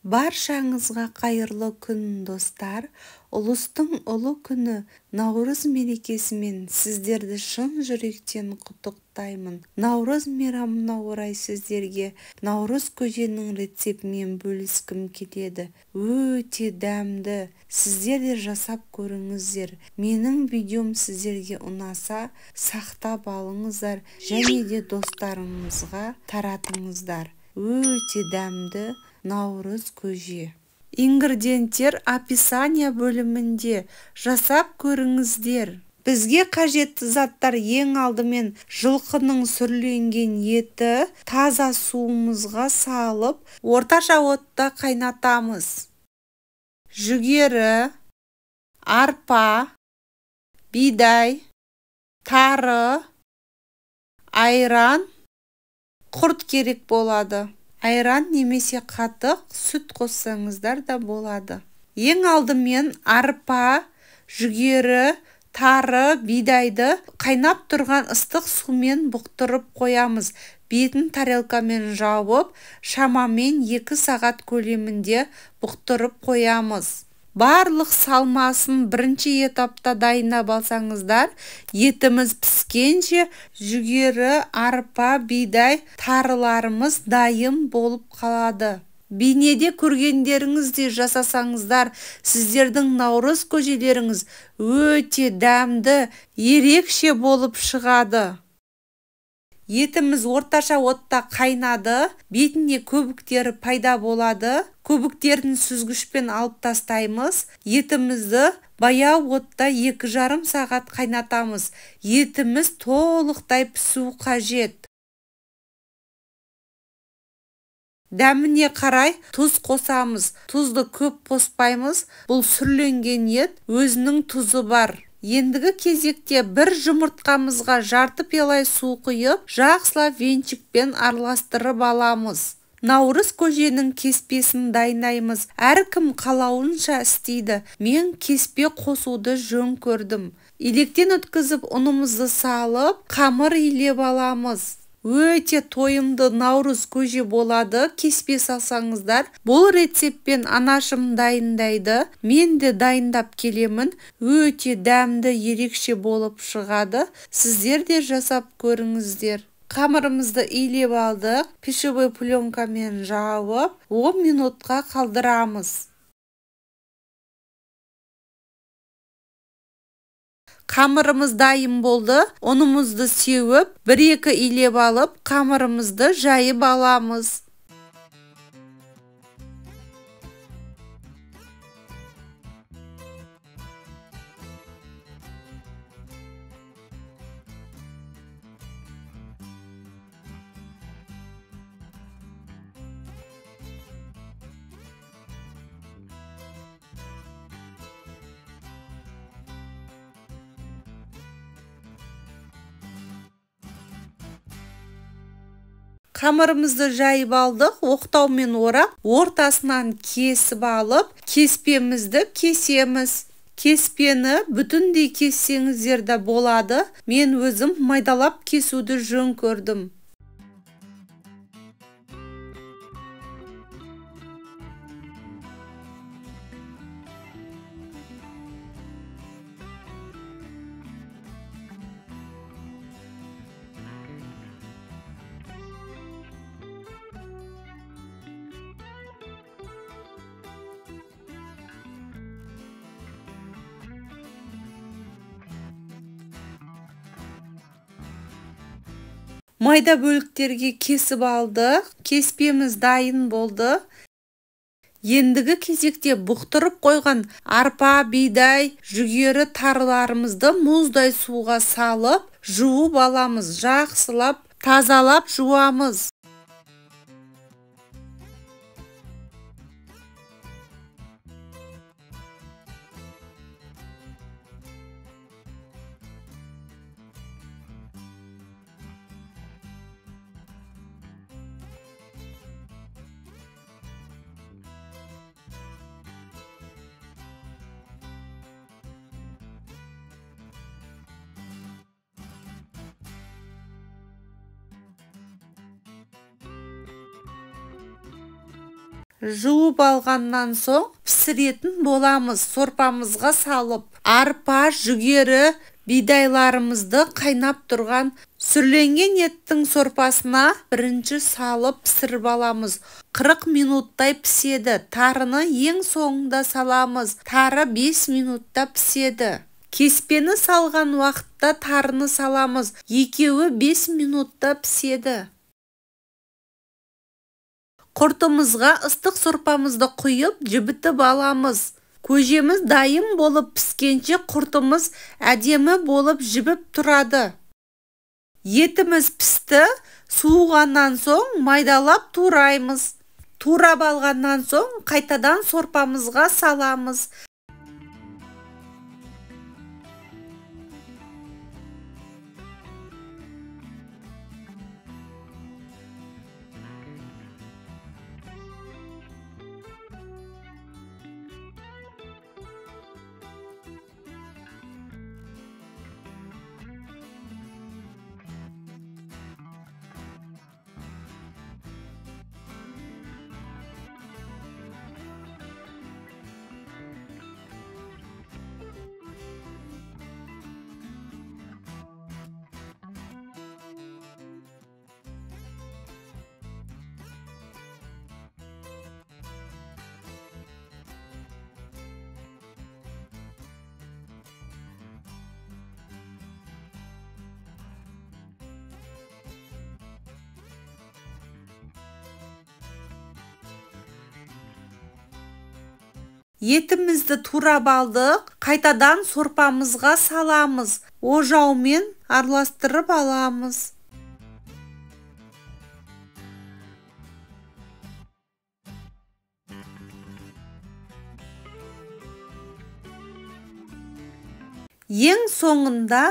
Баршаңызға қайырлы күн, достар! Ұлыстың ұлы күні Наурыз мерекесімен сіздерді шын жүректен құттықтаймын. Наурыз мейрамына орай сіздерге Наурыз көженің рецептімен бөліскім келеді. Өте дәмді. Сіздер де жасап көріңіздер. Менің видеом сіздерге ұнаса, сақтап алыңыздар және де достарыңызға таратыңыздар. Өте дәмді Наурыз көже. Ингредиенттер описание бөлімінде. Жасап көріңіздер. Бізге қажетті заттар ең алдымен жылқының сүрленген еті, таза суымызға салып, орташа отта қайнатамыз. Жүгері, арпа, бидай, тары, айран, құрт керек болады. Айран немесе қатық, сүт қоссаңыздар да болады. Ең алдымен арпа, жүгері, тары, бидайды қайнап тұрған ыстық сумен бұқтырып қоямыз. Бетін тарелкамен жауып, шамамен 2 сағат көлемінде бұқтырып қоямыз. Барлық салмасын бірінші этапта дайындап алсаңыздар, етіміз піскенше жүгері, арпа, бидай, тарыларымыз дайын болып қалады. Бейнеде көргендеріңіздей жасасаңыздар, сіздердің наурыз көжелеріңіз өте дәмді, ерекше болып шығады. Етіміз орташа отта қайнады, бетіне көбіктері пайда болады. Көбіктерін сүзгішпен алып тастаймыз. Етімізді баяу отта 2,5 сағат қайнатамыз. Етіміз толықтай пісу қажет. Дәміне қарай тұз қосамыз. Тұзды көп қоспаймыз. Бұл сүрленген ет, өзінің тұзы бар. Ендігі кезекте бір жұмыртқамызға жарты пиала су құйып, жақсылап венчикпен араластырып аламыз. Наурыз көженің кеспесін дайындаймыз. Әркім қалауынша істейді. Мен кеспе қосуды жөн көрдім. Електен өткізіп ұнымызды салып, қамыр илеп аламыз. Өте тойымды наурыз көже болады, кеспе салсаңыздар. Бұл рецептпен анашым дайындайды, мен де дайындап келемін. Өте дәмді, ерекше болып шығады. Сіздер де жасап көріңіздер. Қамырымызды илеп алдық, пищевой пленкамен жауып, 10 минутқа қалдырамыз. Қамырымыз дайын болды. Ұнымызды сеуіп, 1-2 илеп алып, қамырымызды жайып аламыз. Қамырымызды жайып алдық, оқтаумен орап, ортасынан кесіп алып, кеспемізді кесеміз. Кеспені бүтіндей кессеңіздер де болады. Мен өзім майдалап кесуді жөн көрдім. Майда бөліктерге кесіп алдық. Кеспеміз дайын болды. Ендігі кезекте бұқтырып қойған арпа, бидай, жүгері, тарыларымызды мұздай суға салып, жуып аламыз. Жақсылап тазалап жуамыз. Жуып алғаннан соң пісіретін боламыз. Сорпамызға салып, арпа, жүгері, бидайларымызды қайнап тұрған сүрленген еттің сорпасына бірінші салып пісіріп аламыз. 40 минуттай піседі. Тарыны ең соңында саламыз. Тары 5 минутта піседі. Кеспені салған уақытта тарыны саламыз. Екеуі 5 минутта піседі. Құртымызға ыстық сорпамызды құйып, жібітіп аламыз. Көжеміз дайын болып піскенше құртымыз әдемі болып жібіп тұрады. Етіміз пісті, суығаннан соң майдалап тураймыз. Турап алғаннан соң қайтадан сорпамызға саламыз. Етімізді турап алдық, қайтадан сорпамызға саламыз. Ожаумен араластырып аламыз. Ең соңында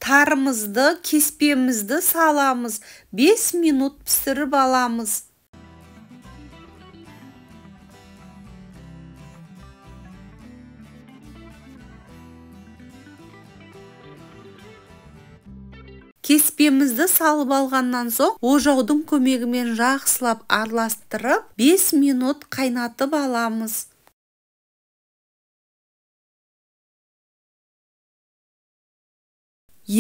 тарымызды, кеспемізді саламыз. 5 минут пісіріп аламыз. Кеспемізді салып алғаннан соң ожаудың көмегімен жақсылап араластырып 5 минут қайнатып аламыз.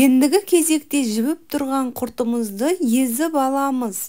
Ендігі кезекте жібіп тұрған құртымызды езіп аламыз.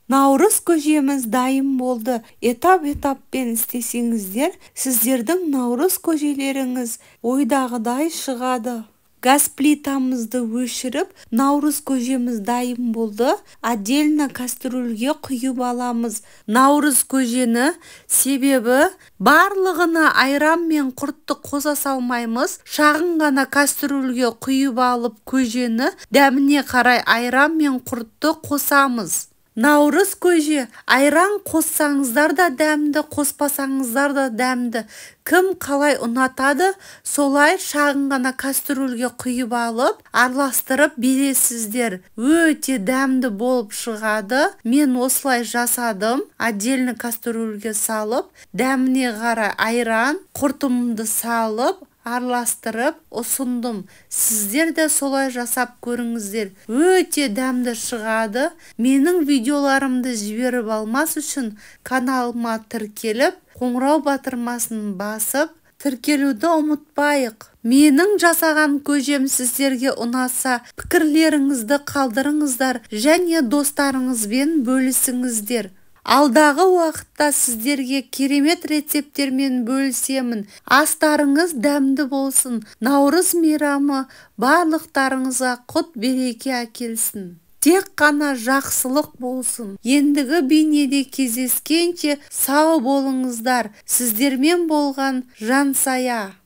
Наурыз көжеміз дайын болды. Этап-этаппен істесеңіздер, сіздердің наурыз көжелеріңіз ойдағыдай шығады. Газ плитамызды өшіріп, наурыз көжеміз дайын болды. Отдельно кастрюльге құйып аламыз. Наурыз көжені себебі барлығына айран мен құртты қоса салмаймыз. Шағын ғана кастрюльге құйып алып көжені дәміне қарай айран мен құртты қосамыз. Наурыз көже айран қоссаңыздар да дәмді, қоспасаңыздар да дәмді. Кім қалай ұнатады, солай шағын ғана кастрюльге құйып алып, араластырып бересіздер. Өте дәмді болып шығады. Мен осылай жасадым. Отдельно кастрюльге салып, дәміне қарай айран, құртымды салып, араластырып ұсындым. Сіздер де солай жасап көріңіздер. Өте дәмді шығады. Менің видеоларымды жіберіп алмас үшін каналыма тіркеліп, қоңырау батырмасын басып, тіркелуді ұмытпайық. Менің жасаған көжем сіздерге ұнаса, пікірлеріңізді қалдырыңыздар және достарыңызбен бөлісіңіздер. Алдағы уақытта сіздерге керемет рецепттермен бөлісемін. Астарыңыз дәмді болсын. Наурыз мейрамы барлықтарыңызға құт береке әкелсін. Тек қана жақсылық болсын. Ендігі бейнеде кездескенше сау болыңыздар. Сіздермен болған Жансая.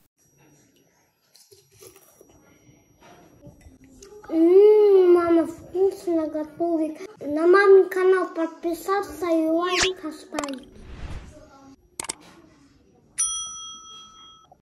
Мама вкусно готовит. На мамин канал подписаться и лайк поставить.